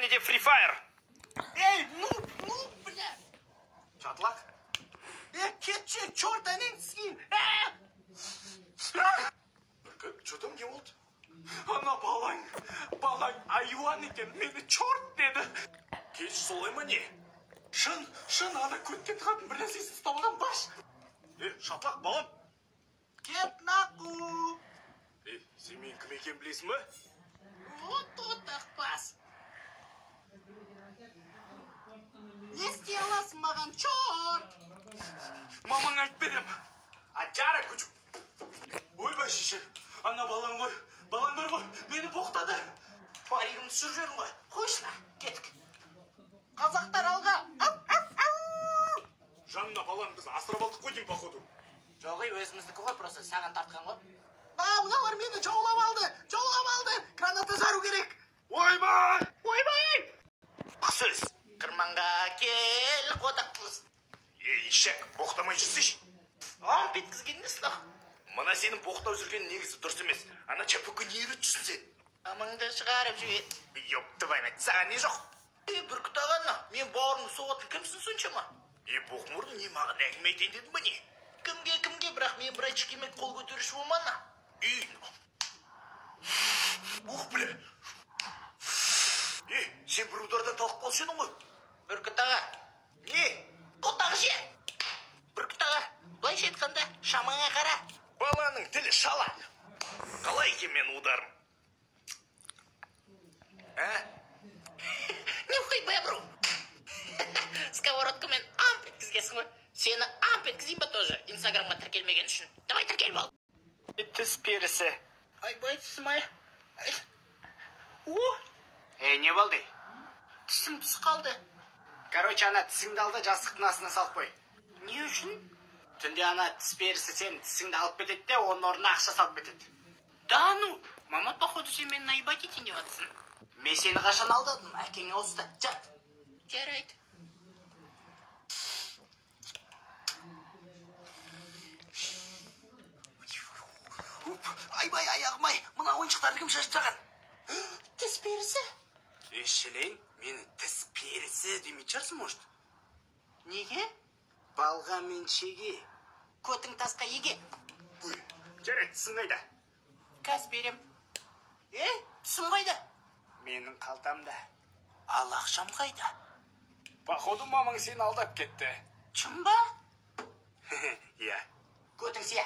Неде Free Fire? Ей, ну, ну, бля. Шатлақ? Е, кетші, черт, әнең сен. Бүркіт, что там, не болды? Ана балаң, балаң айуан екен, мені черт деді. Кеш солай ма не? Шын, шын, ана көттен тұратын бір нәрсесін ұстап алған баш. Е, Шатлақ, балам. Кет нахуй. Е, сен менің кім екенін білесің ба? Вот отақпас. Не істей аласың маған, черт? Мамаңа айтып берем. Ажара күчік. Ойбай шеше, ана балаң ғой, балаң бар ғой, мені боқтады. Паригімді түсіріп жібердің ғой. Қойшы, на, кеттік. Қазақтар алға. Ау, ау, ау. Жанна баланы біз асырап алдық қой деймін, походу. Жоқ, ей, өзіміздікі ғой, просто саған тартқан ғой. А, мыналар мені жаулап алды, жаулап алды. Граната жару керек. Ойбай! Ойбай! Сөз. Қырманға кел, қотақ. Ей, ишак, боқтамай жүрсейші. Амп еткізген несі нах? Мына сенің боқтап жүргенің негізі дұрыс емес. Ана чапука не үйретіп жүрсің сен? Амаңды шығарып жібер. Ёб твою мать, саған не жоқ? Ей, Бүркіт аға, на, мен бауырымды соғатын кімсің соншама? Е, боқмұрын, не маған әңгіме айтайын дедің ба не? Кімге, кімге, бірақ мен братчикеме қол көтеруші болма, на. Ей, ух, бля. Е, сен бір удардан талып қалушы едің ғой. Бүркіт аға. Не? Қотақ же. Бүркіт аға, былайша айтқанда, шамаңа қара. Баланың тілі шала. Қалай екен менің ударым? А? Нюхай бебру. Сковородкамен амп еткізгенсің ғой. Сені амп еткізейін ба тоже, инстаграмға тіркелмеген үшін. Давай тіркеліп ал. Тіс перісі. Айбай, тісім ай. О, Ей, не болды? Тісім түс қалды. Короче, ана тісіңді ал да жастықтың астына салып қой. Не үшін? Түнде ана тіс перісі сенің тісіңді алып кетеді де, оның орнына ақша салып кетеді. Да ну, мама, походу, сен мені наебать етейін деп жатсың. Мен сені қашан алдадым? Әкеңе ауызда, жат. Жарайды. Айбай, аяғым ай, мына ойыншықтарды кім шашып тастаған? Тіс перісі? Е, шілең, мені тіс перісі демейтін шығарсың, может? Неге? Балға мен шеге. Көтің тасқа еге. Ой, жарайды, тісің қайда? Қазір берем. Е, тісім қайда? Менің қалтамда. Ал ақшам қайда? Походу, мамаң сені алдап кетті. Шын ба? Иә. Көтің сия.